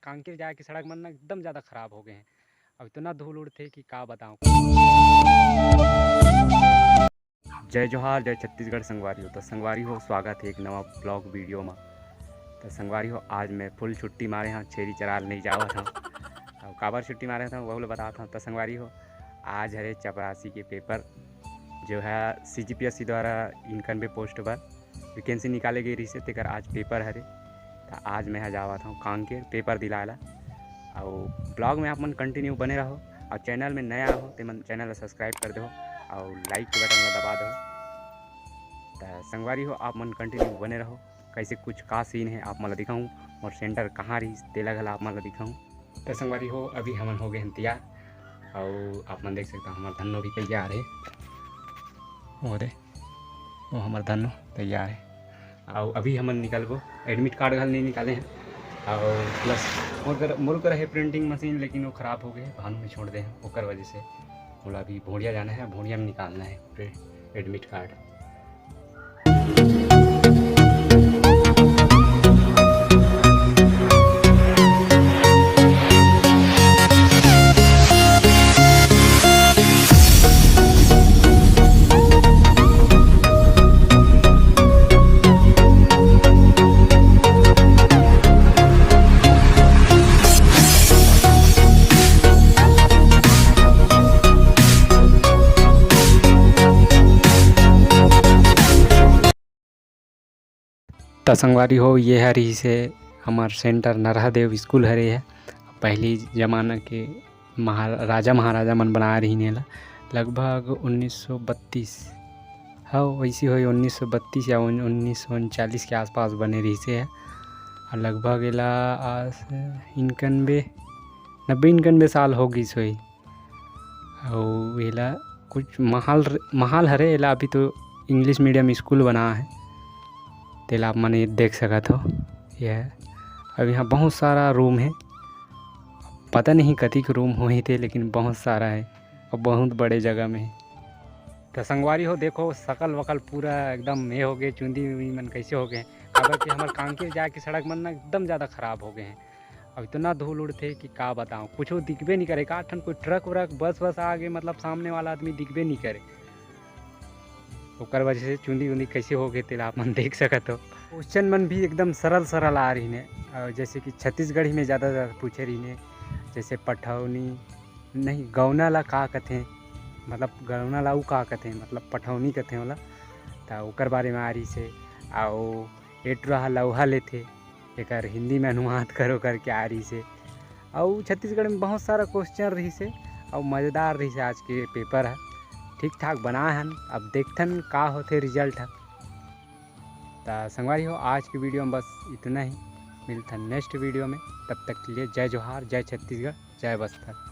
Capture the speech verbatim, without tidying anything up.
कांकेर जाए के सड़क मन ना एकदम ज़्यादा खराब हो गए हैं। अब इतना धूल उड़थे कि का बताऊँ। जय जोहार, जय छत्तीसगढ़ संगवारी हो। तो संगवारी हो, स्वागत है एक नवा vlog video में। तो संगवारी हो, आज मैं full छुट्टी मारे हूँ, छेरी चराल नहीं जावत हूँ। अब काबर छुट्टी मारे हूँ, वो बताता हूँ। तो संगवारी हो, आज हरे चपरासी के paper, जो है C G P S C द्वारा इनकन पे post पर vacancy निकाले गई रही से, तेकर आज paper हरे। तो आज मैं ह जावत हूँ कांकेर paper दिलाए ला। और vlog में आप मन continue बने रहो, और channel में नया हो ते मन channel ला subscribe कर दो, और like के button ला दबा दो। तो संगवारी हो, आप मन continue बने रहो, कैसे कुछ का scene है आप मन ला दिखाऊँ, और center कहाँ रही तेला घला आप मन ला दिखाऊँ। तो संगवारी हो, अभी हमन हो गए हैं तैयार, और आप मन देख सकते हो हमार धन्नो भी तैयार है। वो दे, वो हमार धन्नो तैयार है। और अभी हमन निकलबो, admit card घल नहीं निकाले हैं। और plus मोर कर, मोर कर है printing machine, लेकिन वो खराब हो गए, भानु में छोड़ दे हैं, ओकर वजह से। बोला अभी भोड़िया जाना है, भोड़िया में निकालना है admit card। त संगवारी हो, ये हर ही से हमर center नरहा देव school हरे है। पहली जमाना के महा-, राजा महाराजा मन बनाए रहिन एला, लगभग उन्नीस सौ बत्तीस, हाँ, वैसी होई उन्नीस सौ बत्तीस या उन-, उन्नीस सौ उनचालीस के आसपास बने रहिसे है। और लगभग एला आस-, इनकनबे, नब्बे इनकनबे साल हो गिस होई। अउ एला कुछ महल र-, महल हरे, एला अभी तो English medium school बना है, तेला आप मन ये देख सकत हो। ये है। अब यहाँ बहुत सारा room है, पता नहीं कतिक room होही ते, लेकिन बहुत सारा है और बहुत बड़े जगह में है। तो संगवारी हो, देखो, सकल वकल पूरा एकदम ये हो गए, चुंदी उंदी मन कैसे हो गए, काबर कि हमर कांकेर जाए के सड़क मन ना एकदम ज़्यादा खराब हो गए हैं। अब इतना धूल उड़थे कि का बताऊँ, कुछो दिखबे नहीं करे। का ठन कोई truck व्रक, बस वस आ गए, मतलब, सामने वाला आदमी दिखबे नहीं करे। ओकर वजह से चुंदी उंदी कैसे हो गए, तेला आप मन देख सकत हो। Question मन भी एकदम सरल सरल आ रहिन हे, और जैसे कि छत्तीसगढ़ी में ज़्यादा ज़्यादा पूछे रहिन हे, जैसे पठौनी, नहीं, गौना ला का कथे, मतलब, गौना ला ऊ का कथे, मतलब, पठौनी कथे ओला, त ओकर बारे में आ रहिसे। अउ ए टुरा ह लउहा लेथे, एकर हिंदी में अनुवाद करो करके आ रहिसे। अउ छत्तीसगढ़ में बहुत सारा question रहिसे, अउ मज़ेदार रहिसे आज के paper ह। ठीक ठाक बनाए हन, अब देखथन का होथे result ह। त संगवारी हो, आज के video में बस इतना ही। मिलथन next video में, तब तक के लिए जय जोहार, जय छत्तीसगढ़, जय बस्तर।